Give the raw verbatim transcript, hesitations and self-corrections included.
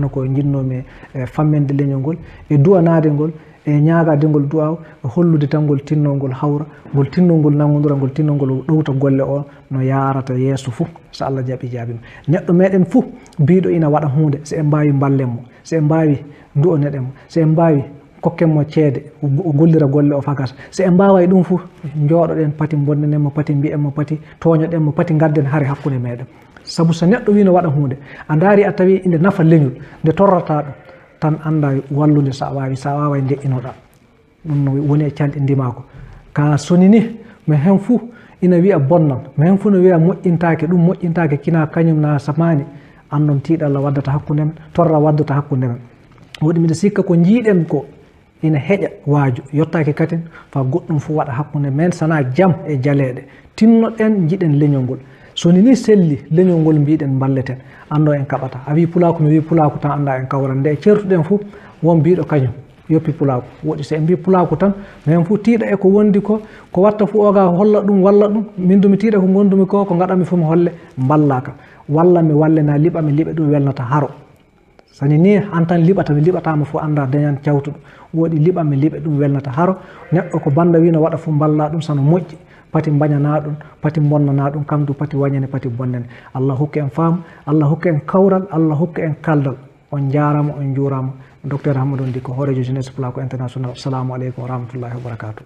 Ko jinnoomi e famminde leñol ngol, e du'anaade ngol, e ñaagaade ngol du'aaw, e hollude tan ngol tinnoo ngol hawra, ngol tinnoo ngol nanngondira, ngol tinnoo ngol ɗowta golle o no yaarata yeeso fof. So Allah jaɓii, jaabima. Neɗɗo meɗen fof biiɗo ina waɗa huunde, so en mbaawi mballen mo, so en mbaawi du'onoɗen mo, so en mbaawi kokken mo ceede, o, o gollira golle o fakat. So en mbaaway ɗum fof, njooɗoɗen pati mbonnanen mo, pati mbiyen mo, pati tooñoɗen mo, pati ngadden hari hakkunde meɗen. Sabu so neɗɗo wii no waɗa huunde, a ndaari a tawi inde nafa leñol, nde torrata ɗum, tan annda wallude so a waawi, so a waaway nde inoɗa. Ɗum no woni e calɗi ndimaako. Ka soni ni, mais hen fuu ina wiya bonnal, mais hen fuu no wiya moƴƴintaake, ɗum moƴƴintaake, kina kañum na samaani, anndon tiiɗalla waddata hakkunde men, torra waddata hakkunde men. Woɗi miɗa sikka ko njiiɗen ko ina heƴa waaju, yottaaki katin, fa goɗɗum fuu waɗa hakkunde men, sana jam e jaleeɗe. Tinnoɗen, njiɗen leñol ngol. Soni ni selli, leñol ngol mbiɗen mballeten. Anndo en kaɓata. A wii pulaaku, mi wii pulaaku tan annda en kawran. Nde certuɗen fuu, won biiɗo kañum yoppi pulaaku. Woɗi so en mbii pulaaku tan, men fuu tiiɗa e ko wondi ko, ko watta fuu oga holla ɗum, walla ɗum. Min du mi tiiɗa ko ngondumi ko, ko ngaɗanmi fuu mi holle, mballaka. Walla mi walle na liɓa, mi liɓe ɗum welnata haro. Sani ni an tan liɓata, mi liɓataama fuu annda dañan cawtuɗo. Woɗi liɓa, mi liɓe ɗum welnata haro. Neɗɗo ko banda wii no waɗa fuu mballa ɗum sano moƴƴi. Pati mbañana ɗum, pati mbonnana ɗum, kam du pati wañane, pati bonnane. Allah hokku en faamu, Allah hokku en kawral, Allah hokku en kaldal. On njaaraama, on njuuraama. Docteur Hammadou Dicko, hooreejo Jeunesse Pulaaku International. Assalamu aleykum wa rahmatullahi wa barakatuh.